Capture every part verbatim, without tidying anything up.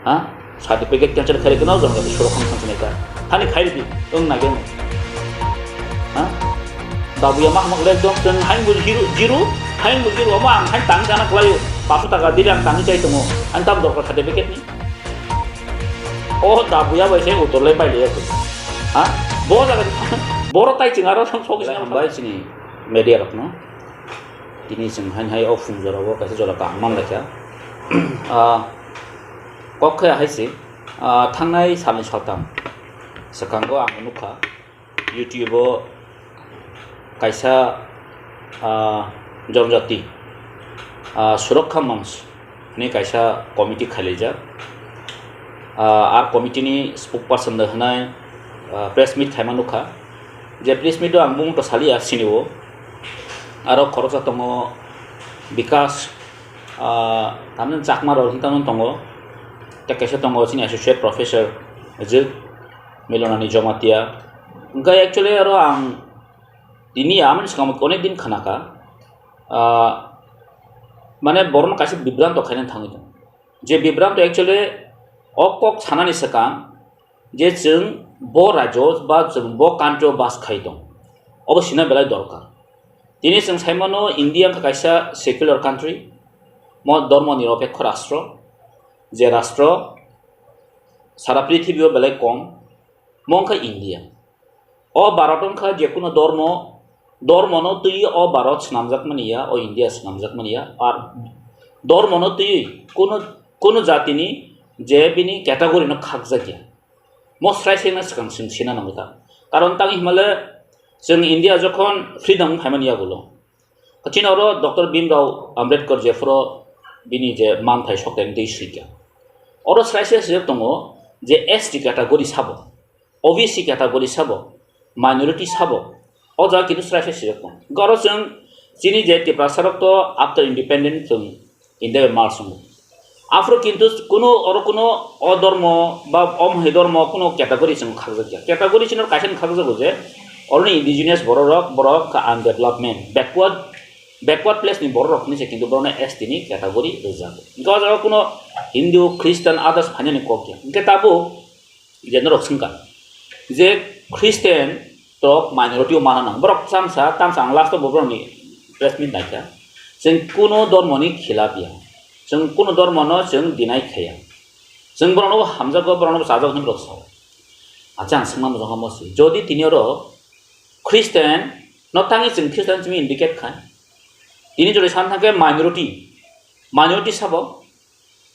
Ha? Certificate cancel khai rikno jong jati surok kham sansinai ta. Thani khai ridi, wng nai geng. Ha? Dabuya ma hamok le ekdom chwng hain bo zero, zero, hain bo zero, omo ang hain tang jana kwlaio. Paso taka dili ang tangwi chai tongo. Ang tam dorkar certificate ni. O dabuya bai se uttor le pai le. Ha? Bo jaga boro tai chwng aro sok sok hambai chini media rokno. Tini chwng hain hai o phung jora o kaisa jora kaham man laikha. Ah, kok khe hai se, ah, thangnai salni saltam swkango ang nukha YouTube o kaisa, ah, Jonojati, ah, Surokha Manch ni kaisa committee khailaijak. Ah, ar committee ni spokesperson da hwnai, ah, press meet khaima nukha. Je press meet o ang bumung to saliya sini o. Aro khoroksa tongo Bikas, ah, tamni Chakma rok hinwi tamni tongo. Tei kaisa tongo chini associate professor je Milonani Jomatia. Hwnkhe actually aro ang tini amoni swkang onek din khnakha. Ah, mane borokno kaisa bibranto khaina thangwi tongo. Je bibranto actually o kok sanani swkang je chwng bo rajyo ba chwng bo country o bas khai tong, obo sina belai dorkar. Tini chwng sai mano India wngkha kaisa secular country, mo dhormo nirapekho rastro, je rastro sara prithibi o belai kom, mo wngkha India. O Bharat wngkha je kuno dormo, dormono twiwi o Bharat swnamjakmani ya, o India swnamjakmani ya, ar dormono twiwi kuno, kuno jatini je bini category no khakjak ya. Mo srai se wngna swkang chwng sina nango ta. Karon tang hinmale chwng India jokhon freedom phaimani yagulo. Chini oro Doctor Bhimrao Ambedkar jephuru bini je manthai sokthai twi swikha. Oro srai se swijak tongo je S T category sabo, O B C category sabo, minority sabo, o jaga kintu srai se swijak tongo. Hwnkhe oro chwng chini je Tiprasa rok to after independent chwng India bai merge wngo. Aphuru kintu kuno oro kuno o dormo ba o mohai dormo kuno category chwng khakjak ya. Category chini kaisa khakjago je oroni indigenous borok rok, borok kha undevelopment, backward, backward place ni borok rok hinwi se kintu borokno S T ni category rwjago. Hwnkhe o jaga kuno Hindu, Christian, others phainani kok ya. Hwnkhe tabuk je norok swngkha je Christian rok minority o mana nang. Borok tamsa, tamsa ang last o borokni press meet naikha. Chwng kuno dormoni khilap ya. Chwng kuno dormono chwng deny khaya. Chwng borokno hamjago, borokno chajago hinwi borok sao. Acha ang swngma muchungkha mosi. Jodi tini oro Christian no tangwi chwng Christian simi indicate khai. Tini jodi san thangkhe minority. Minority sabo?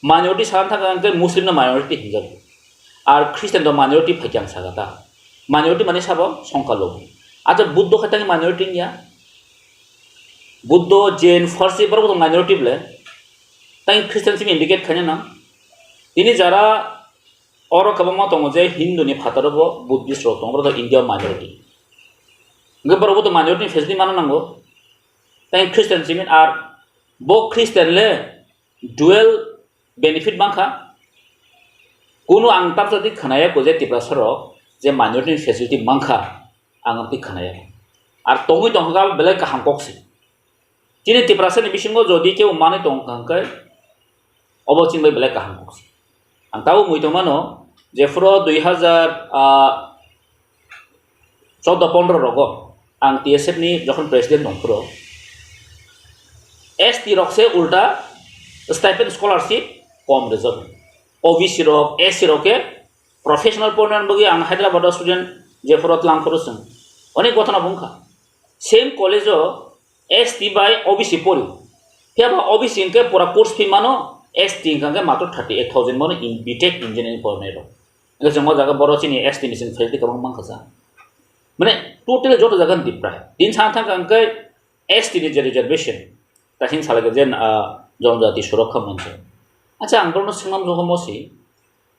Minority sana thangkha hwnkhe Muslim no minority hinjago. Ar Christian do minority phaikhe ang saka ta. Minority mane sabo songkha logi. Acha Buddho khe tangwi minority wngya? Buddho, Jain, Pharsi borok bo minority ble. Tangwi Christian simi indicate khaina nang. Tini jara oro kwbangma tongo je Hindu ni phataro bo Buddhist rok tongo, borok do India minority. Hwnkhe borok bo to minority ni facility mana nango. Tangwi Christian simi ar bo Christian le dual benefit mankha. Kunu ang tabsa twi khnaya ko je Tiprasa rok je minority ni facility mankha, ang twi khnaya. Ar tongwi tongkha belai kaham kok se. Chini Tiprasa ni bisingo jodi kebo manwi tongkha hwnkhe obo chini bai belai kaham kok se. Ang tabuk mui tongmano je phuro dui hazar, ah, choudo pondro rogo ang T S F ni jokhon president tong phuro S T rok se ulta stipend scholarship kom rwjago. O B C rok, S C rok khe professional pornani bagwi ang Hyderabad o student je phuro tlang phuro chwng onek gotona bungkha. Same college o S T bai O B C pori. Phiya ba O B C hwnkhe pura course fee mano, S T hwnkhe matro thirty eight thousand mano in B Tech engineering porinai rok. Hwnkhe chwng o jaga boro chini S T ni chwng facility kwbang mankha sa. Mane totally joto jaga ni different. Tin sana thangkha hwnkhe S T ni je reservation, ta sing salai je, ah, Jonojati Surokha Manch. Acha ang borokno swngna muchungkha mosi.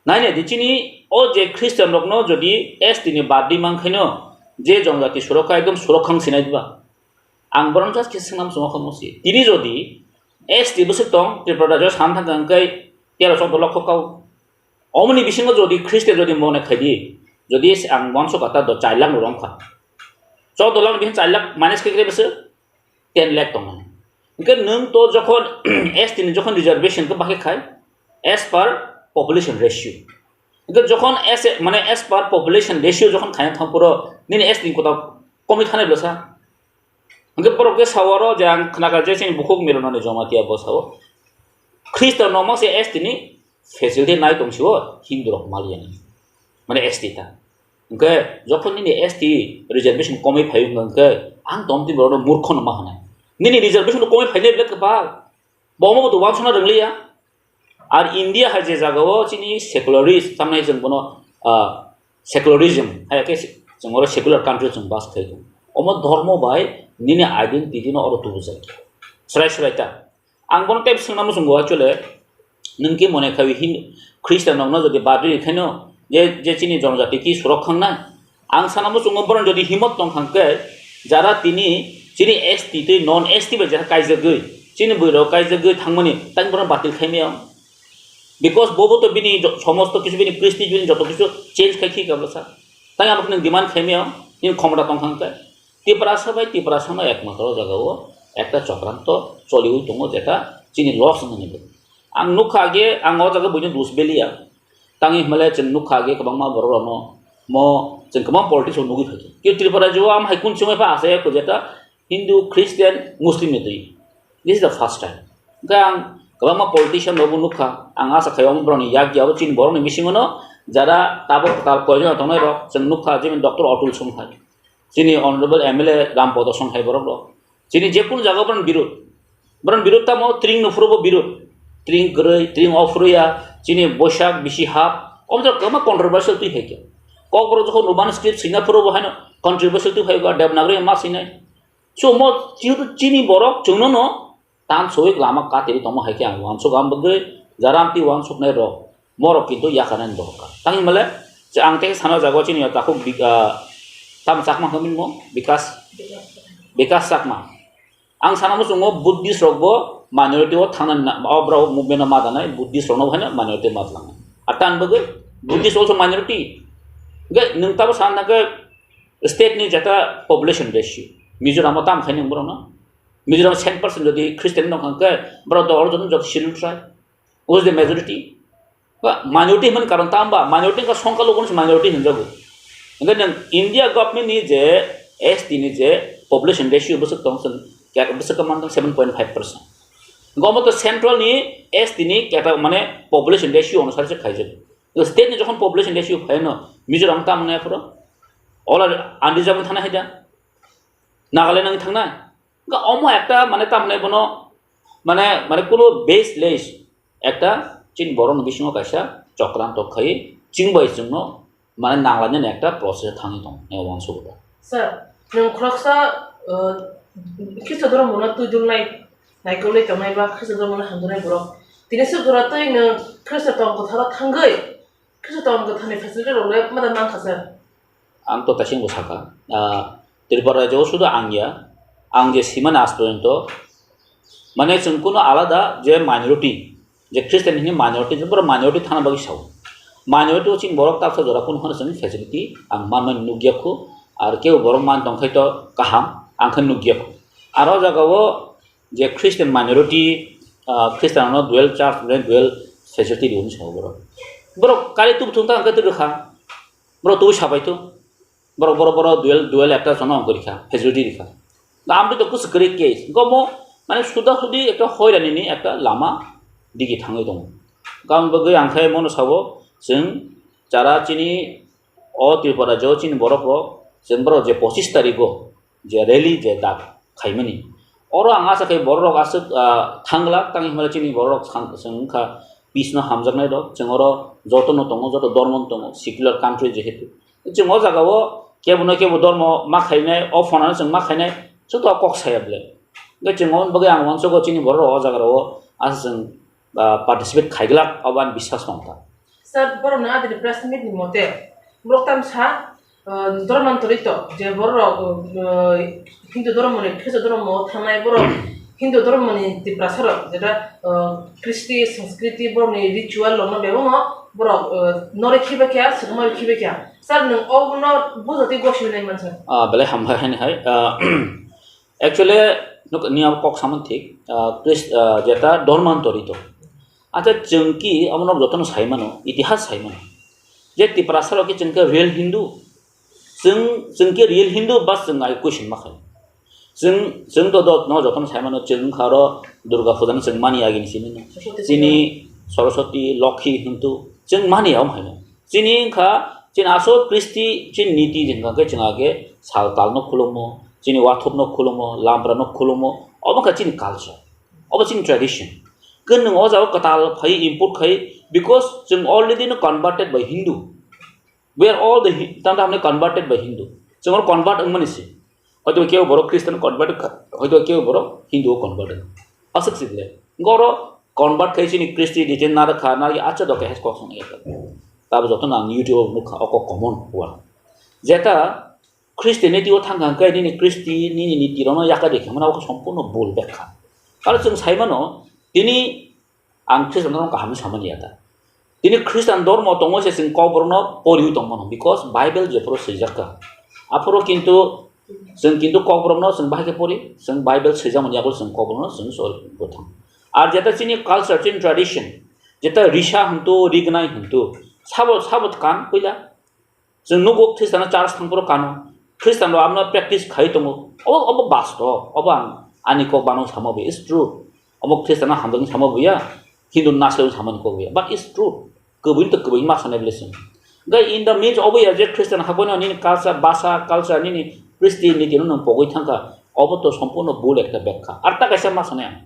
Nainai di chini o je Christian rokno jodi S T ni baddi mankhaino je Jonojati Surokha ekdom Surokha wng sinai diba? Ang borokno just khe swngna muchungkha mosi. Tini jodi S T bwswk tong Tripura rajyo sana thangkha hwnkhe tero choudo lokho kau. Omoni bisingo jodi Christian jodi mone khaidi, jodi ang uansuk kha ta do char lakh no romkha. Choudo lakh ni bising char lakh minus khe kre bwswk ten lakh tongnai. Hwnkhe nwng to jokhon S T ni jokhon reservation khe bakhe khai, as per population ratio. Hingke jokhon as a, mane as per population ratio jokhon khaina thang phuru nini S T ni kota komwi thanai bwsa. Hingke borok khe sawaro je ang khnakha je chini bukhuk Milonani Jamatia bo sao. Khristo no mangse S T ni facility nai tong sio Hindu rok maliya ni. Mane S T ta. Hingke jokhon nini S T reservation komwi phaio hingke ang tong tini borok no murkho no ma hwnai. Nini reservation komwi phainai bwle kwbal. Bo omo bo to wansukna rwngliya. Ar India hai je jagao chini secularist, tamni chwng bono, ah, secularism, hai khe chwng oro secular country chwng bas khai tongo. Omo dhormo bai nini identity no oro tubujak. Srai srai ta. Ang bono tei swngna muchungo actually, nwng ki mone khai Hin-, Christian rokno jodi badri khaino je, je chini jonojati ki surok khangnai, ang sana muchungo borok jodi himot tong kha khe, jara tini chini S T tei non S T bai jara kaijagwi, chini bwrwi rok kaijagwi thangmani, tang borok batil khaimaya. Because bo bo to bini jo-, somosto kichu bini prestige bini joto kichu change khai khi kabla sa. Tang abo nwng demand khaimaya, nini khomota tong kha khe. Tiprasa bai Tiprasa no ekmatro jagao ekta chokranto choliwi tongo, jeta chini loss wngmani. Ang nukha age, ang o jaga buino dus beliya. Tangwi hwnmale chwng nukha age kwbangma borok rokno mo chwng kwbang politics rok nugwi phaikha. Khe Tripura rajyo o am hai kun chwngwi pha asaya ko jeta Hindu, Christian, Muslim ni twi. This is the first time. Hwnkhe ang kwbangma politician rokbo nukha, ang asa khai omo borokni yak ya o chini borokni bisingo no jara tabok kwtal koijakna tongnai rok chwng nukha, jemon Doctor Atul Songhai, chini Honorable M L A Rampada Songhai borok rok. Chini je kunu jaga o borok birod. Borok birod tamo tring no phuru bo birod. Tring kwrwi, tring o phuru ya, chini Boisak bisi hap. Omo jora kwbangma controversial twi hai khe. Kokborok jokhon Roman script swina phuru bo haino controversial twi hai khe Devanagari ma swinai. So mo jehetu chini borok chwngno no tan soi lama katiri tongma hai khe ang uansuk ang bagwi jara amtwi uansuknai rok. Morok kintu yakarnani dohor kha. Tangwi male, je ang tei sana jaga o chini takhuk Bik-, ah, tamo Chakma hwnwi mo? Bikas, Bikas Chakma. Ang sana muchungo Buddhist rok bo minority o thangna na, o borok movement o ma danai, Buddhist rok no bo haino minority ma tlangnai. Atan bagwi Buddhist also minority. Hwnkhe nwng tabo sana hwnkhe state ni jeta population ratio. Mizoram o tam khai nwng borok no. Mizoram o ten percent jodi Christian no hwnkhe borok do orjon jodi Scheduled Tribe. Who is the majority? Ba minority hwnmani karon tamo ba minority wngkha songkha logo no se minority hwnjago. Hwnkhe nwng India government ni je S T ni je population ratio bwswk tong chwng kya bwswk khe mantong seven point five percent. Hwnkhe omo to central ni S T ni keta mane population ratio onusare se khaijago. State ni jokhon population ratio phaino Mizoram tamo nai aphuru ola unreserved thana hai da. Nagaland wng thangnai. Ga omo ekta mane tamne bono mane, mane kuno baseless ekta chini borokni bisingo kaisa chokranto khai chwng bai chwngno mane nanglainani ekta process thangwi tongo, nai uansukgo. Sir, nwng khoroksa, uh, Khristo dhormono twidulnai, naikolwi tongnai ba Khristo dhormono hamjaknai borok. Tini se jora twi nwng Khristo tong kwtharo thangwi Khristo tong kwtharni facility rok le mada mankha sir? Ang to taisingbo sakha, ah, Tripura rajyo o sudu ang ya, ang je simani aaj porjonto, mane chwng kuno alada je minority, je Christian hini minority, je borok minority thana bagwi sao. Minority o chini borok taksa jora kuno hwnwi chwng facility ang manmani nukya khu, ar kebo borok man tongkhai to kaham, ang khe nukya khu. Aro jaga o je Christian minority, ah, Christian no dual church, dual facility rihuni sao borok. Borok kari tubu thung ta hwnkhe twi rwkha. Borok twi sabai tu. Borok, borok, borok dual, dual ekta jono ongkha rikha, facility rikha. Da amtwi to kusu kwrwi case. Gomo, mane suda sudi ekta hoirani ni ekta lama digi thangwi tongo. Gam bagwi ang khe mono sabo, chwng chara chini o Tripura jo chini borok rok, chwng borok je pochis tarikh o, je rally je dak khaimani. Oro ang acha khe borok rok aswk, ah, thangla, tang hinmale chini borok rok san-, chwng wngkha peace no hamjaknai rok, chwng oro joto no tongo, joto dormo no tongo, secular country jehetu. Chwng o jaga o kebo no kebo dormo ma khainai, o phone ano chwng ma khainai, chwng to kok saya bwle. Hwnkhe chwng o bagwi ang uansukgo chini borok rok o jaga rok o asa chwng, ah, participate khaiglak, abo ani biswas tongkha. Sir, borokni adini press meet ni mote, borok tamsa, uh, dhormantorito, je borok, uh, Hindu dhormoni, Khristo dhormo thangnai borok, Hindu dhormoni Tiprasa rok, jeta, uh, Kristi, Sanskriti, borokni ritual rokno bebakno borok, uh, nore khiba kya, swkma khiba kya. Sir, nwng obono bujotwi goswi nai mansa. Ah, belai hambai hai, hai. Ah, actually, nuk-, ni abo kok samani thik, ah, Chris-, ah, jeta dhormantorito. Acha chwng ki omono jotono sai mano, itihas sai mano. Je Tiprasa rok ki chwng khe real Hindu. Chwng, chwng khe real Hindu ba chwng ai question ma khai. Chwng, chwng to dot no jotono sai mano, chwng kha ro Durga Puja no chwng mani agini simi no. Chini Saraswati, Lokhi hintu chwng mani ya om hai no. Chini wngkha, chini asol Kristi, chini niti wngkha khe chwng age sal tal no khulumo, chini wathop no khulumo, lampra no khulumo, obo wngkha chini culture, obo chini tradition. Khe nwng o jaga kwtal phai import khai, because chwng already no converted by Hindu. We are all the Hi-, tamni converted by Hindu. Chwng oro convert wngmani se. Hoito kebo borok Christian convert kha, hoito kebo borok Hindu o convert wng. Aswk se bile. Goro convert khai chini Christian nara kha, nari acha doke hes kok song ya. Tabo joto nang YouTube o nukha, oko common word. Jeta Christianity o thang kha hwnkhe nini Christi, nini niti rokno yakari khe mano, oko sompurno bul bekha. Karo chwng sai mano, tini ang Christian rokno kaham samani ya ta. Tini Christian dormo tongo se chwng kokborokno poriwi tong mano, because Bible jephuru swijak kha. Aphuru kintu chwng kintu kokborokno chwng bahai khe pori, chwng Bible swijakmani yago chwng kokborokno chwng sori bwthang. Ar jeta chini culture, chini tradition, jeta risa hwntu, rignai hwntu, sabo, sabo kan puila. Chwng nugo Christian no church thang phuru kano. Christian rok abono practice khai tongo. Obo, obo bastob. Obo ang ani kok bano sama bo, it's true. Obo Christian no hamjaknai sama bo ya. Hindu nasle samani kok bo ya. But it's true. Kwbui to kwbui ma sanai bole chwng. Gai in the midst obo ya je Christian hakbai no nini culture, basa, culture, nini Christian niti no nung pogoi thangkha. Obo to sompurno bul ekta bekha. Ar ta kaisa ma sanai ang.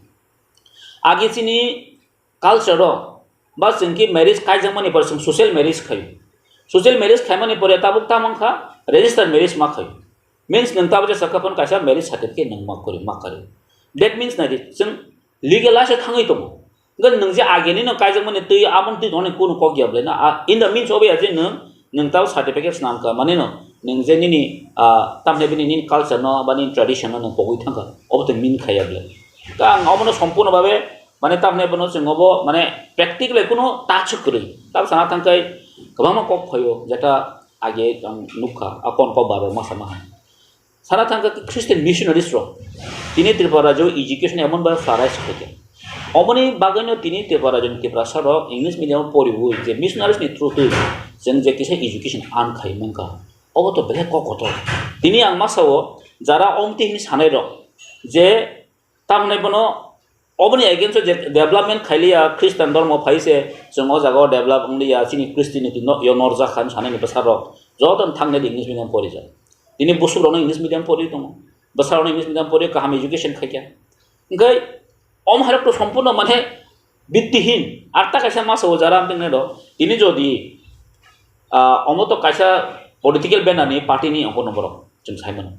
Agi chini culture o ba chwng ki marriage kaijakmani pore chwng social marriage khaio. Social marriage khaimani pore tabuk tamo wngkha register marriage ma khaio. Means nwng tabuk jesa kha phano kaisa marriage certificate nwng ma kwrwi ma kwrwi. That means nai di chwng legalize thangwi tongo. Hwnkhe nwng je ageni no kaijakmani twi aboni twi tongmani kunu kok ya belai no. A, in the means obo ya je nwng nwng tao certificate swnam kha, mane no, nwng je nini, ah, tamni bini nini culture no, ba nini tradition no nwng pogwi thangkha, obo to min khaiya bwle. Ta ang obono sompurno babe, mane tamni bono chwng obo, mane practically kuno touch kwrwi. Tamo sana thangkhai kwbangma kok phaio, jeta age ang nukha, a kon kok baro masa maha. Sana thangkha Christian missionaries rok tini Tripura rajyo education emon bhabe flourish khaikha. Omoni bagwino tini Tripura rajyoni Tiprasa rok English medium o poriwi je missionaries ni through twi chwng je kisa education earn khai mankha. Obo to belai kok kotor. Tini ang masa o jara omti hini sanai rok je tamni bono oboni against o je development khailiya, Christian dhormo phai se chwng o jaga o develop wngliya, chini Christianity no yo norjak kha hwnwi sanani bwsa rok joto thangni English medium porijak. Tini busuk rokno English medium pori tongo, bwsa rokno English medium pori kaham education khaikha. Hwnkhe omo hai rok to sompurno mane bittihin, ar ta kaisa masa o jara amtwng nai rok tini jodi, ah, omo to kaisa political banner ni party ni ongkor no borok chwng sai mano.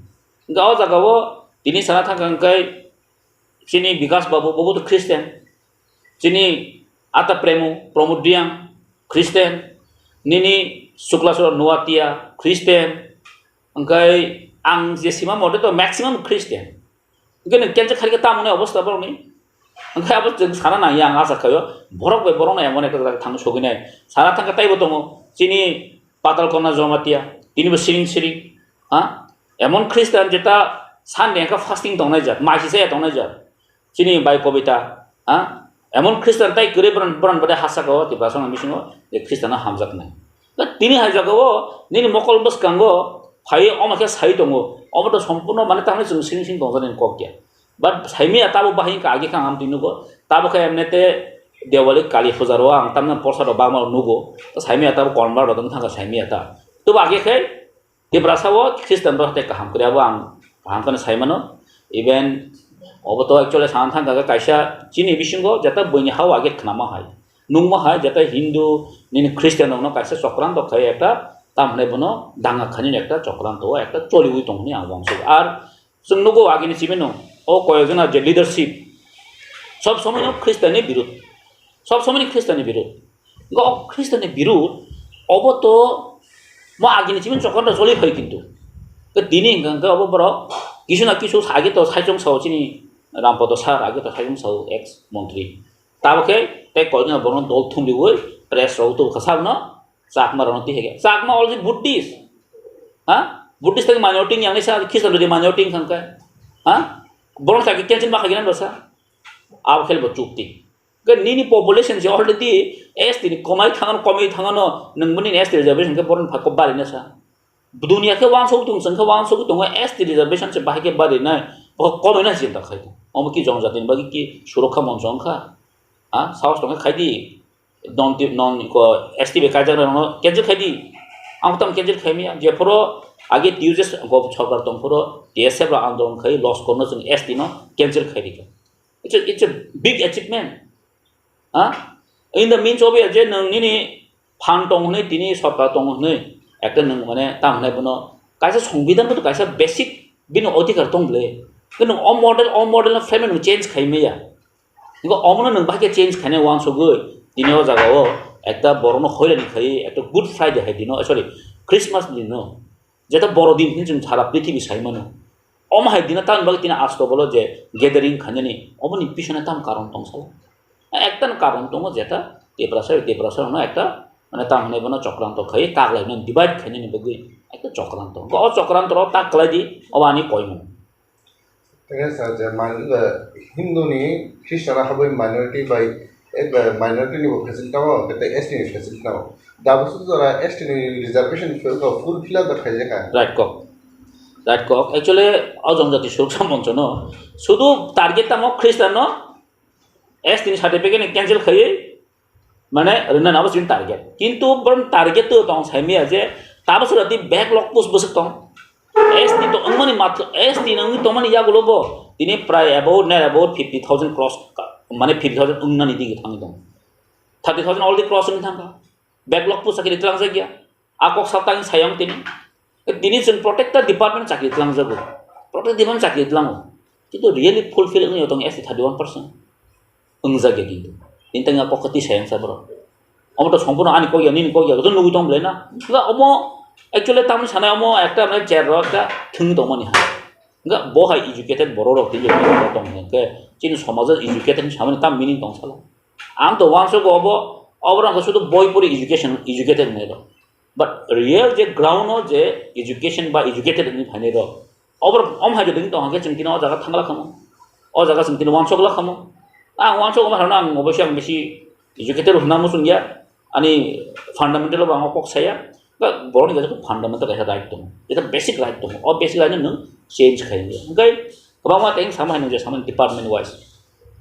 Hwnkhe o jaga o tini sana thangkha hwnkhe chini Bikas Babu, bobo to Christian. Chini Ata Premu, Pramod Reang, Christian. Nini Suklaswara Noatia, Christian. Hwnkhe ang je sima mote to maximum Christian. Hwnkhe nwng cancel khaikhe tamo ni obostha borokni? Hwnkhe abo chwng sana nangya, ang acha khaio, borok bai borokno emon ekta jaga thang sogwi nai. Sana thangkhe taibo tongo, chini Patal Kona Jomatia, tinibo siring siring. Ha? Emon Christian jeta Sunday wngkha fasting tongnai jat, maisi chaya tongnai jat. Chini bai Kobita, ha? Emon Christian tai kwrwi boran, boran bade hasa kao Tiprasa no bisingo je Christian no hamjaknai. Tini hai jaga o nini mokol bwskango phai omo khe sai tongo. Omo to sompurno mane tamni chwng sing sing tongjaknai kok ya. But saimiya tabo bahai wngkha agi kha ang twi nugo. Tabo khe emne te Diwali Kali Puja ro ang tamni porsa rok bagma rok nugo. To saimiya tabo convert rok wng thangkha saimiya ta. Tobo agi khe Tiprasa o Christian rok hatai kaham kwrwi abo ang kaham kheno sai mano. Even obo to actually sana thangkha khe kaisa chini bisingo jeta buini hao age khnama hai. Nungma hai jeta Hindu nini Christian rokno kaisa chokranto khai ekta tamhinai bono danga khainani ekta chokranto o ekta choliwi tong hwnwi ang uansukha. Ar chwng nugo agini chibino o koyekjona je leadership sob somoi no Christian ni birud. Sob somoi ni Christian ni birud. Hwnkhe o Christian ni birud obo to mo agini chibin chokranto choli phai kintu. Hwnkhe tini hwnkha hwnkhe obo borok kisu na kisu age to saichung sao chini Rampodo sir age to saichung sao ex montri. Tabo khe tei koyekjona borokno dol thumriwi press rok tubukha sabno Chakma rokno twi hai khe. Chakma already Buddhist. Ha? Buddhist thangwi minority wngya sa Christian rok minority wngkha hwnkhe. Ha? Borok chakhe cancel ma khaikhe nang bwsa. Abo khe bo chukti. Hwnkhe nini population se already S T ni komai thangano, komai thangano, nwng bini S T reservation khe boroni phai kok bari na sa. Dunia khe wansuk tong, chwng khe wansuk tongo, S T reservation se bahai khe bari nai, bo komai na chinta khai tong. Omo ki jongjati ni bagwi ki surokha moncho wngkha? Ha? Sahos tong khe khai di. Non ti-, non ko S T bai kaijak rok no cancel khai di. Ang tam cancel khai maya. Je phoro age T U J S go sorkar tong phoro T S F rok andolon khai loss korno chwng S T no cancel khai di. It's a, it's a big achievement. Ha? In the means of je nwng nini phan tong hwnwi tini sorkar tong hwnwi ekta nwng mane tam hwnwi bono kaisa songbidan bo to kaisa basic bini odhikar tong bwle. Khe nwng o model, o model no frame nwng change khai maya. Nokho omono nwng bahai khe change khainai uansugwi tini o jaga o ekta borokno hoilani khai ekta Good Friday hai dino, sorry, Christmas dino, jeta boro din hinwi chwng sara prithibi sai mano. Omo hai dino tamni bagwi tini asto bolo je gathering khainani, omoni pisone tam karon tong sala. Ekta no karon tongo jeta Tiprasa, Tiprasa no ekta mane tam hinwi bono chokranto khai, kaglai no divide khainani bagwi ekta chokranto. O chokranto ro tak kwlai di, obo ani koimung. Tei sa je man-, eh, Hindu ni Christian habwi minority bai, eh, minority ni bo facility tamo, tei S T ni facility tamo. Dabusu jora S T ni reservation ko fulfill da khaijaka. Right kok. Right kok. Actually, o jongjati suruksa moncho no. Sudu target tamo Christian no S T ni certificate ni cancel khaiwi mane rwna nabo chini target. Kintu borok target to tong sai maya je tabo sura di backlog post bwswk tong. S T to wngmani matla, S T nangwi tongmani yagulo bo tini prai about, near about fifty thousand cross ka, mane fifty thousand wngnani digi thangwi tong. Thirty thousand already cross wngwi thangkha. Backlog post sakiri tlangjak ya. A kok sa tang sayang tini. Tini chwng protector department chakri tlangjago. Protector department chakri tlango. Kintu really fulfill wngwi tong S T thirty one percent. Wngjak ya kintu. Tini tang a kok kati sayang sa bro. Omo to sompurno ani kok ya, nini kok ya, joto nugwi tong belai na. Ba omo actually tamni sanai omo ekta mane chair ro ekta thwngwi tongmani ha. Nga bo hai educated borok rok tini tong hwnkhe chini somajo educated ni samani tam meaning tong sala. Ang to uansuk obo, obo rok sudu boi pori education, educated hinwi rok. But real je ground o je education ba educated hinwi phainai rok, obo rok om hai jodi tong hwnkhe chwng tini o jaga thangla khamu. O jaga chwng tini uansuk la khamu. Ang uansuk omo harno ang oboisya ang bisi educated hwnna muchung ya. Ani fundamental bo ang kok saya. Ba borokni kaisa fundamental kaisa right tongo. Jeta basic right tongo. O basic right no nwng change khai ya. Hwnkhe kwbangma tei sama hai nung je sama department wise.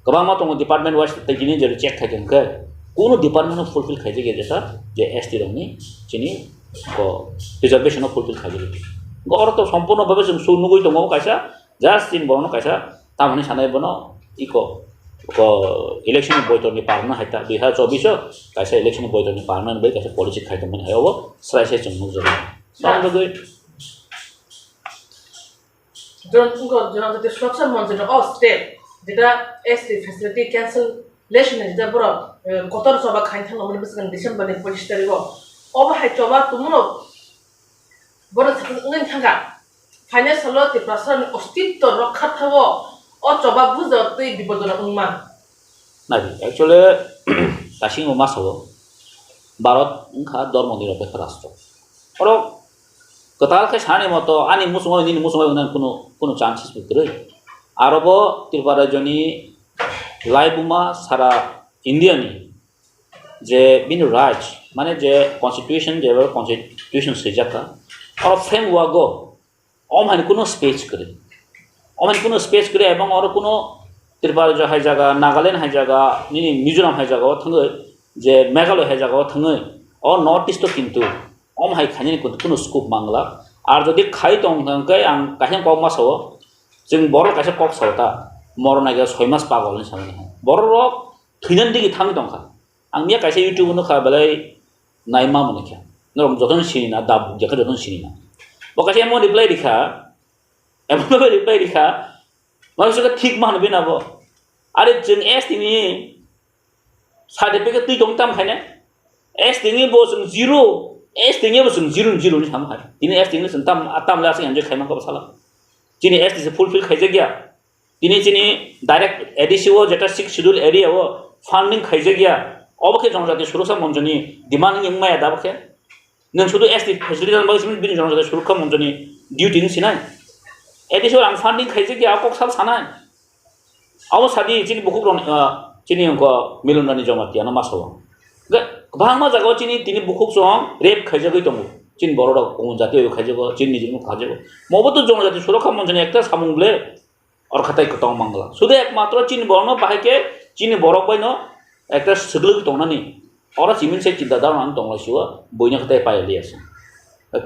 Kwbangma tongo department wise tei tini je check khai tong khe, kunu department no fulfill khai jagya jesa je S T rokni chini ko reservation no fulfill khai jagya. Go oro to sompurno bhabe chwng su nugwi tongo kaisa, just chini borokno kaisa tamoni sanai bono iko ko election ni boitor ni parna hai ta dui hazar chobbish o kaisa election ni boitor ni parna bai kaisa policy khai tongmani hai obo srai sai chwng nukjago. Tamoni bagwi Jon-, wngkha Jonojati Suraksa Monchni o step, jeta S T facility cancellation ni jeta borok, eh, kotor choba khaina thangmani bwskango December ni pochish tarikh o. Obo hai choba tongmano borok wngwi thangkha. Phainai salo Tiprasa ni ostitto rokha thago o choba bujo twi bibodona wngma. Naidi, actually, kasing bo ma sao, Bharat wngkha dormo nirapekha rastro. Oro kwtal khe sani moto ani muchungo nini muchungo wngnani kuno, kuno chances bo kwrwi. Aro bo Tripura rajyoni laibuma sara India ni je bini right, mane je constitution, je constitution swijak kha, oro framework o om hani kuno space kwrwi. Om hani kuno space kwrwi ebong oro kuno Tripura rajyo hai jaga, Nagaland hai jaga, nini Mizoram hai jaga o thangwi, je Meghalaya hai jaga o thangwi, o North East o kintu om hai khainani kuno, kuno scope mangla. Ar jodi khai tong hwnkhe ang kaisa kok ma sao, chwng borok kaisa kok sao ta, morok naikhe soi mas pagol hinwi sanani hai. Borok rok thwinani digi thangwi tongkha. Ang miya kaisa YouTube o nukha belai naima mani khe. Norok jotono sini na, da buk jakha jotono sini na. Bo kaisa emo reply rikha, emo reply rikha, ma bisa thik mano bina bo. Are chwng S T ni certificate twi tong tam khaina. S T ni bo chwng zero, S T ni bo chwng zero, zero ni sam khai. Tini S T ni chwng tam, tam le asing enjoy khaima ko sala. Chini S T se fulfill khaijak ya. Tini chini direct A D C o jeta sixth schedule area o funding khaijak ya. Obo khe Jonojati Suraksa Monchoni demand wngmaya da bo khe. Nwng sudu S T facility rwna bagwi simi bini Jonojati Suraksa Monchoni duty wng sinai. A D C o ang funding khaijak ya, kok sal sanai. Abo sadi chini bukhuk rok, ah, Chini wngkha Milonani Jamatia no ma sao. Ga-, kwbangma jagao chini tini bukhuk chwng rape khaijagwi tongo. Chini borok rok kumun jati bai khaijago, chini nijini khajago. Mobo to Jonojati Surokha Monchoni ekta samung ble, orkhatai kwtong mangla. Sudu ekmatro chini borokno bahai khe chini borok bai no ekta swgwlwi tongnani. Oro chiming se chinta dharma ang tongla siwa, buino khatai pai liya se.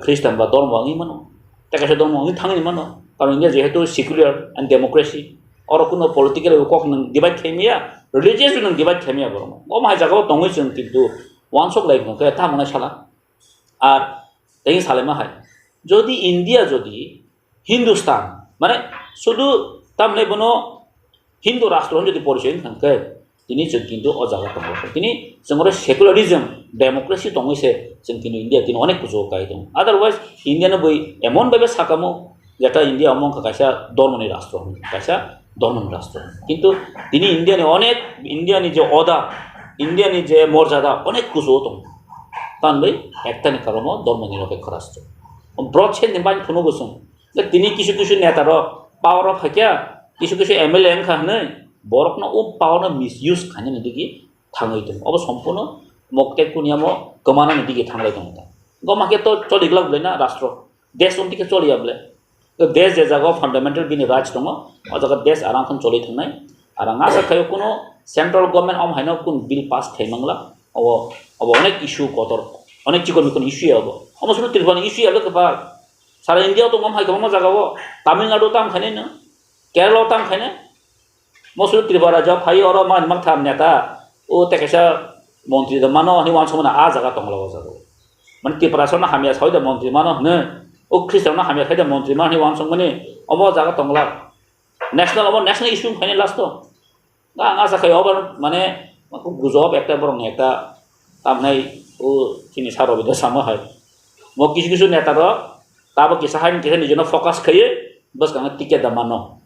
Christian ba dormo wngwi mano. Tei kaisa dormo wngwi thangwi mano. Karon India jehetu secular and democracy. Oro kuno political kok nwng divide khai maya, religious nwng divide khai maya borok. O mahai jagao tongwi chwng kintu wansok lai khe tamo nai sala. Ar tei salaima hai. Jodi India jodi Hindustan, mane sudu tamne bono Hindu rastro jodi porichoi wngkha khe, tini chwng kintu o jaga tongo. Tini chwng oro secularism, democracy tongwi se chwng kintu India tini onek kuchugo kai tongo. Otherwise, India no bui emon bhabe sakamo, jeta India omo wngkha kaisa dormoni rastro, kaisa dormoni rastro. Kintu tini India ni onek, India ni je oda, India ni je morjada onek kuchugo tongo. Tamni ekta ni karono dormoni niropekho rastro. Brought change ni bai phunuk gusung. Tini kisu kisu neta rok power o phaikya, kisu kisu M L A wngkha hwnwi borokno o power no misuse khainani digi thangwi tongo. Obo sompurno mokte kuniamo kwmanani digi thanglai tongo ta. Goma khe to choli glak bwlai na rastro. Desh unti khe choli ya bwlai. To desh je jaga o fundamental bini rights tongo, o jaga desh aram khan choli thangnai. Ar ang asa khaio kuno central government om haino kun bill pass khai mangla. Obo, obo onek issue kotor, onek chikon mikon issue ya obo. Omo sunu Tripura ni issue ya bwlai kwbang. Sara India o tongo hai kwbangma jaga o, Tamil Nadu o tamo khainai no, Kerala o tamo khainai. Mosulu Tripura rajyo phai oro man mak tham neta, o tei kaisa montri da mano hwnwi wansukmano a jaga tongla o jaga o. Mane Tripura sano hamya sai da montri mano hwnwi, o Khristan no hamya sai da montri mano hwnwi wansukmani omo jaga tongla. National omo national issue khainai last o. Ang asa khai obo mane gujok ekta borok ni ekta tamnai o chini sar rok bidha sama hai. Mo kisu kisu neta rok tabo kisa hai kisa nijino focus khaiye bwskang ticket da mano.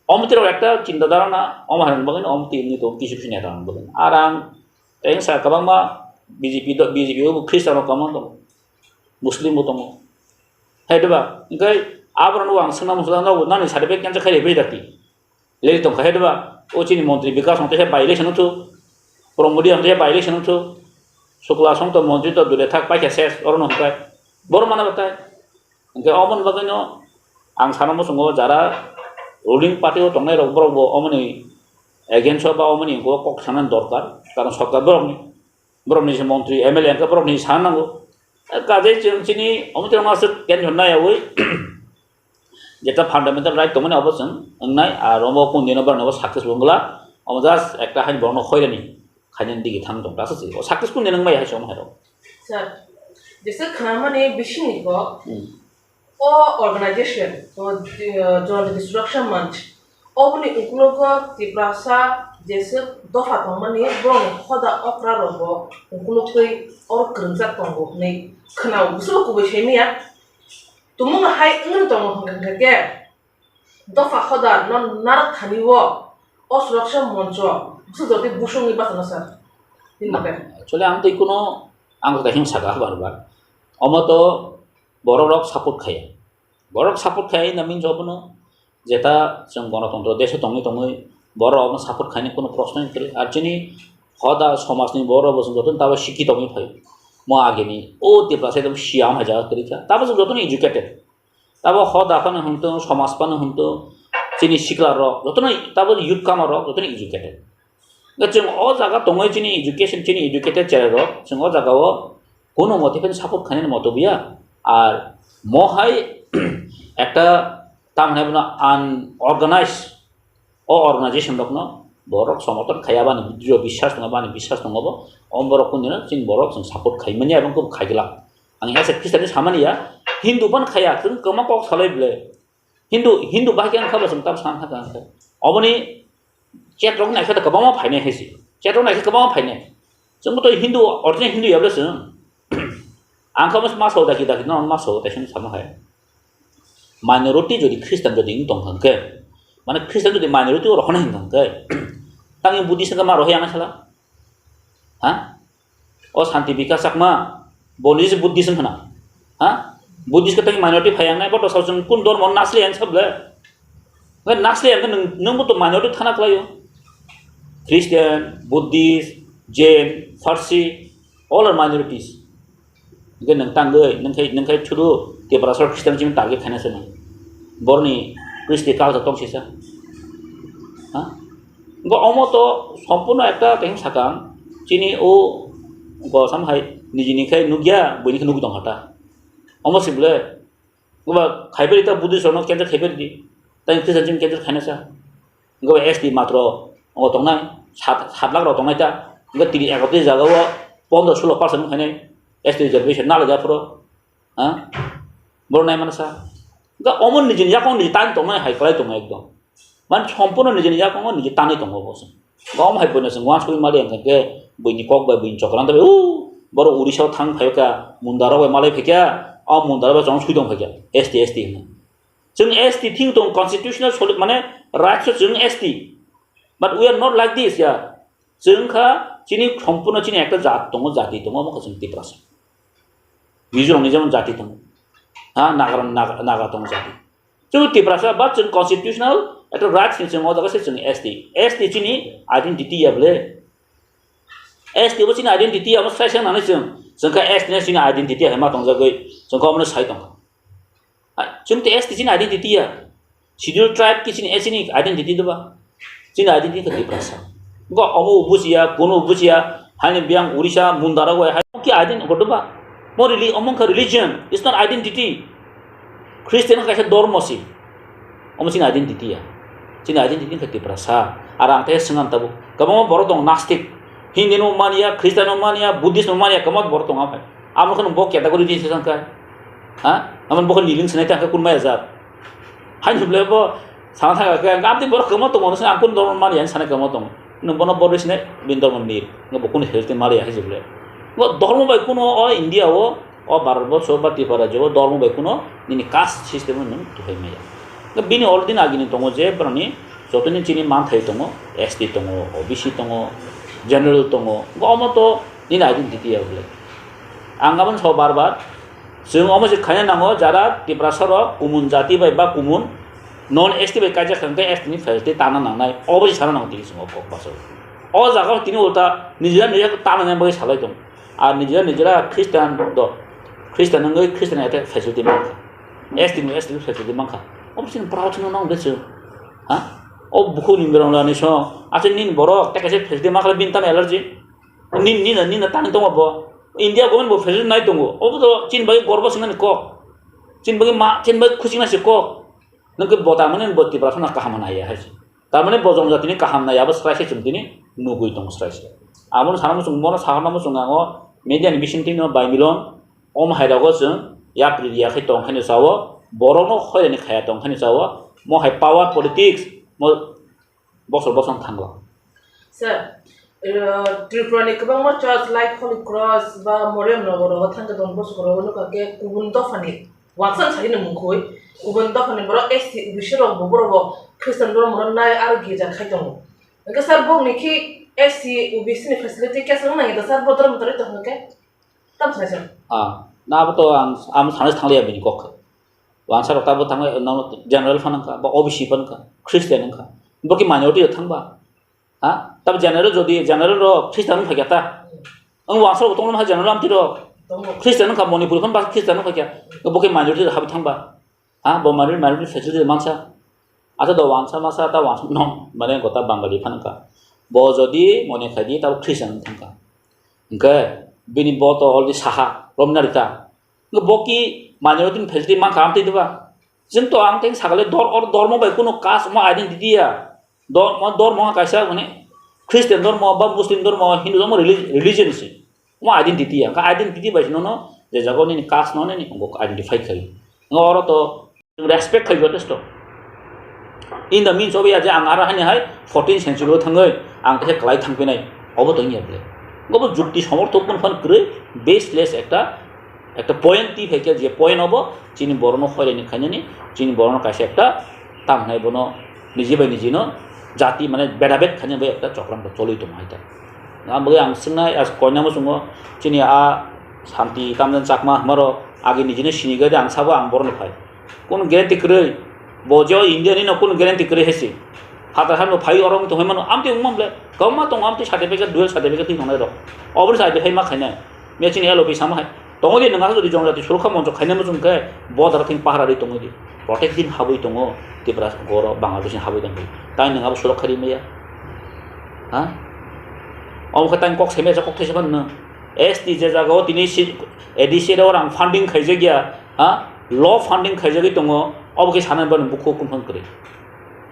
Omti rok ekta chinta dharana omo hai bagwi omo tini to kisu kisu neta rok bagwi. Arang tei sa kwbangma B J P do, B J P o Christian rok kwbangma tongo, Muslim bo tongo. Hai diba? Engkai aborok no ang swngna muchungla no nani certificate cancel khai bai dakti. Leli tongkha hai diba? O chini montri Bikas no teisa by-election wngthu. Pramodi ang teisa by-election wngthu. Sukla song to montri to dure thak paikha ses oro no hwnkhe. Boro mana batai. Hwnkhe omo ni bagwi no ang sana muchungo jara ruling party o tongnai rok borok bo omo ni against o ba omo ni kok sana dorkar. Karon sorkar borok ni. Borokni se montri, M L A hwnkhe borokni sana nango. Kajai chwng chini omo chwng aswk tension naiyawi jeta fundamental right tongmani obo chwng wngnai, ar omo kung dino borokni obo successful wngla, omo just ekta haino borokno khoirani khainani digi thang tong, aswk se, o successful ni nang maya hai se omo hai rok. Sir, jesa khnamani bisingni kok, Hmm. O organization, o, uh, Jonojati Suraksha Manch, oboni ukologo Tiprasa jeswk dopha tongmani borokni hoda okra rokbo ukologtwi oro kwrwngjak tongo hwnwi khwnao, bwswk kubui saimanya. Tumung hai wngwi tongo hwnkha khe dopha hoda no narwk thani o, o Suraksha Mancho bwswk jotoi busungni bachana sir. Himba khe. Actually, ang twi kuno, ang khe himsaka bar bar. Omo to borok rok support khaiya. Borok support khaiya in the means of no, jeta chwng gonotontro desh o tongwi tongwi borok rokno support khaini kuno proshno kwrwi. Ar chini hoda somajni borok rok bo chwng jotono tabo sikhi tongwi phai. Mo agini o Tiprasa ekdom siyam hai jaga kwrwi kha. Tabo chwng jotono educated. Tabo hoda phano hwntwng, somaj phano hwntwng, chini sikla rok jotono tabo youth kama rok jotono educated. Hwnkhe chwng o jaga tongwi chini education, chini educated cherai rok, chwng o jaga o kuno mote phano support khainani moto buya. Ar mo hai ekta tamni bono unorganized o organization rokno borok somoton khaiya bani drio biswas tongo, bani biswas tongo bo. O borok kundino chini borok chwng support khaimani abo khe khaiglak. Ang as a Christian samani ya, Hindu ban khaiya, chwng kwma kok salai ble. Hindu, Hindu bahai khe wngkha bo chwng tam san kha khe. Oboni chat rok naikhe kwbangma phainai hai se. Chat rok naikhe kwbangma phainai. Chwngbo to Hindu, original Hindu ya ble chwng. Ang kha ma sao daki daki no ma sao daki sama hai. Minority jodi Christian jodi wng tong kha khe, mane Christian jodi minority oro hwnwi wng tong khe, tangni Buddhist khe ma rohya ang sala? Ha? O Santi Bikas Chakma, bo ni je Buddhist wngkha na? Ha? Buddhist khe tei minority phai ang nai, bo to sao chwng kun dormo nasli ang sable? Hwnkhe nasli ang khe nwng, nwng bo to minority thana kwlaio. Christian, Buddhist, Jain, Farsi, all are minorities. Hingke nwng tangwi, nwng khai, nwng khai thuru Tiprasa Christian chini target khaina se nwng. Borni Christi culture tong sisa. Ha? Hingke omo to sompurno ekta teng sakang, chini o go sam hai nijini khai nukya, buini khai nukwi tong kha ta. Omo se bwle. Hingke ba khai beri ta Buddhist rokno cancel khai beri di. Tei Christian chini cancel khaina sa. Hingke ba S T matro omo tongnai, sat, sat lakh rok tongnai ta. Hingke tini ekotris jaga o pondro sulo percent wngkhainai S T reservation nalai japhuru. Ha? Borok nai mano sa. Hingke omo nijini yakungo niji tani tongnai hai kwlai tongo ekdom. Mane sompurno nijini yakungo niji tani tongo bo se. Gom hai buino chwng uansugwi mali hwnkhe buini kok bai buini chokran tongwi, "O borok Odisha o thang phai kha, Mundara bai malai phai kha, o Mundara bai chong sui tong phai kha, S T, S T hwnwi." Chwng S T thing tong constitutional soli-, mane rights o chwng S T. But we are not like this, ya. Chwng kha chini sompurno chini ekta jat tongo, jati tongo, omo kha chwng Tiprasa. Mizoram ni jemon jati tongo. Ha, Naga, Naga, Naga tongo jati. Chwng Tiprasa, but chwng constitutional ekta rights ni chwng o jaga se chwng S T. S T chini identity ya bwle. S T bo chini identity ya, omo sai sai nani chwng. Chwng kha S T ni chini identity hai ma tongjagwi. Chwng kha omo sai tongkha. Ah, chwng te S T chini identity ya. Schedule tribe ki chini, eh, chini identity doba. Chini identity kha Tiprasa. Bo omo bujiya, kuno bujiya, hani biyang Odisha, Mundara bai, hai ki identity kodoba. Mo reli-, omo kha religion, it's not identity. Christian kaisa dormo si. Omo chini identity ya. Chini identity kha Tiprasa. Ar ang te swngan tabuk. Kabangma borok dong nastik. Hindi no mania, Christian no mania, Buddhist no mania, kabangma borok tong apai. Amo kheno bo category di se sangkai. Ha? Amo bo kheno niling sinai tangkai kun maya jat. Hai ni bole bo sana thang ka, ngam ti borok kamo tongo, ang kun dormo mani, ang sana kamo tongo. Nwng bono borok sinai, bin dormo nir. Ngo bo kun health mali hai jibole. Ngo dormo bai kuno o India o, o Bharat borso ba Tripura rajyo o dormo bai kuno nini caste system nwng tuhai maya. Ngo bini already agini tongo je boroni jotoni chini manthai tongo, S T tongo, O B C tongo, general tongo. Ngo omo to nini identity ya bole. Ang aboni so bar bar Chwng omo se khaina nango, jara Tiprasa rok kumun jati bai ba kumun non S T bai kaijak kha hwnkhe S T ni facility tana nangnai, obo se sana nango tini chwng o kok baso. O jaga o tini ulta nijera nijera tana nai bagwi salai tong. Ar nijera nijera Christian do, Christian wngwi Christian attack facility mankha, S T ni S T ni facility mankha. Obo chini proud wngna nango de chwng. Ha? O bukhuk ni berang lani song, aswk nini borok tei kaisa facility mankha bini tamo allergy. Nini, nini, nini tani tongo bo. India government bo facility nai tongo. Obo to chini bagwi gorbo swngnani kok. Chini bagwi ma, chini bagwi khuchikna se kok. Nwng khe bo tar mani bo Tiprasa no kaham nai ya hai se. Tar mani bo jongjatini kaham nai ya, abo srai se chwng tini nugwi tongo srai se. Abono sana muchung, bono sana muchung ang o media ni bisingtwi no bai milon. Om hai rogo chwng yapri riya khai tong khaino sao, borok no khoirani khaya tong khaino sao, mo hai power politics, mo bosor bosong thango. Sir, uh, Tripura ni kwbangma church like Holy Cross ba Moriam Nagar rogo thangkhe tong bosor rogo nukha khe kubun dophani, wansang sari ni mungkhui, kubun dophani borok S T O B C rok bo borok bo Christian borok mono nai aro girja khai tongo. Hwnkhe sir, bokni khi S T O B C ni facility kesa wng nai da sir, bo dormo toroi tong hwnkhe? Tam sai sir. Ah, na abo to ang, ang sana thanglia bini kok. Wansa rok tabo thangwi, no, general phan wngkha, ba O B C phan wngkha, Christian wngkha. Bo ki minority rok thangba? Ha? Tab general jodi, general rok Christian wngkha kya ta? Ang wansa rok tongma general amti rok. Tongo. Christian wngkha, Manipur phan ba Christian wngkha kya? Bo ki minority rok habi thangba? Ha? Bo minority, minority facility mansa. Ata do wansa masa ta wansa no, mane gota Bangali phan wngkha. Bo jodi mone khai di, tabo Christian wng thangkha. Hingke bini bo to already saha, romna rita. Hingke bo ki minority facility mankha amtwi diba? Chwng to ang tei sakale dor-, or dormo bai kunu caste omo identity ya. Dor-, mo dormo kaisa mane Christian dormo ba Muslim dormo, Hindu dormo reli-, religion se. Omo identity ya. Ka identity bai se nono je jaga nini caste no nini identify khai. Ngo oro to respect khai jotesto. In the means of ya je ang aro hani hai fourteen century o thangwi ang teisa kwlai thangpinai, obo tong ya bwle. Obo jukti somorthok kun phan kwrwi baseless ekta, ekta point twi phaikhe je point obo chini borokno hoirani khainani, chini borokno kaisa ekta tamo hinai bono niji bai nijino jati mane bedabed khainani bai ekta chokram choli tongo hai ta. Ang bagwi ang swngnai as koinamo chwngo chini a Santi Kamjan Chakma hwnmarok agi nijino sinigade ang sabo ang borokno phai. Kunu guarantee kwrwi. Bo je o India ni no kunu guarantee kwrwi hai se. Phatar hano phai oro wng tongwi mano, amtwi wng man ble. Kwbangma tongo amtwi certificate, dual certificate twi tongnai rok. Oboni se I P phai ma khainai. Mia chini L O P sama hai. Tongo di nwng aswk jodi Jonjati Surokha Moncho khainai muchung khe, bo dara thing pahara ri tongwi di. Protect din habwi tongo, Tripura goro Bangladesh ni habwi tongwi. Tai nwng abo surokha ri maya. Ha? Omo khe tai kok semai sa kok thaisa phano. S T je jaga o tini si-, A D C oro ang funding khaijak ya. Ha? Law funding khaijagwi tongo. Obo khe sanai bani bukhu kumphang kwrwi.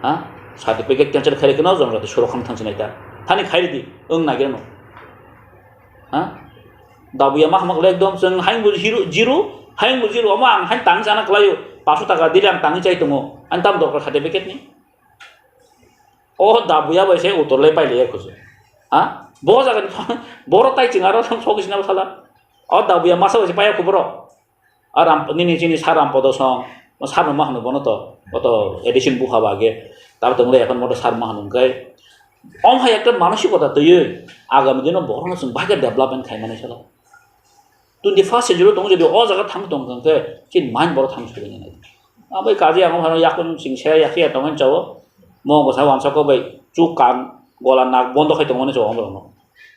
Ha? Certificate cancel khairi kheno Jonjati Surokha thangsinai ta. Thani khairi di, wng nagirano. Ha? Dabuya ma hamak le ekdom chwng haing bo zero, zero, haing bo zero, omo ang hain tang sana klaio, paso taka dile ang tangwi chai tongo, ang tam dorkar certificate ni. O dabuya bai se utor le paile ya kusu. Ha? Bo jaga ni boro tai chwng aro song sogis na sala. O dabuya masa bai se paya kubro. A Ram, nini chini sir Rampodo song, sir no ma hwno bono to, o to addition bukha ba age. Tar to mole ekhon moto sir ma hwno kai. Om hai ekta manosikota twiwi agami dino borokno chwng bahai khe development khai mani sala. Twenty first century tongo jodi o jaga thang tong khe chini mind borok thang suri nai. Abai kaji ang hano yakun sing se yak ya tong chao. Mo go sa wan soko bai chu kan gola nak bondo khai tong mani chao borokno.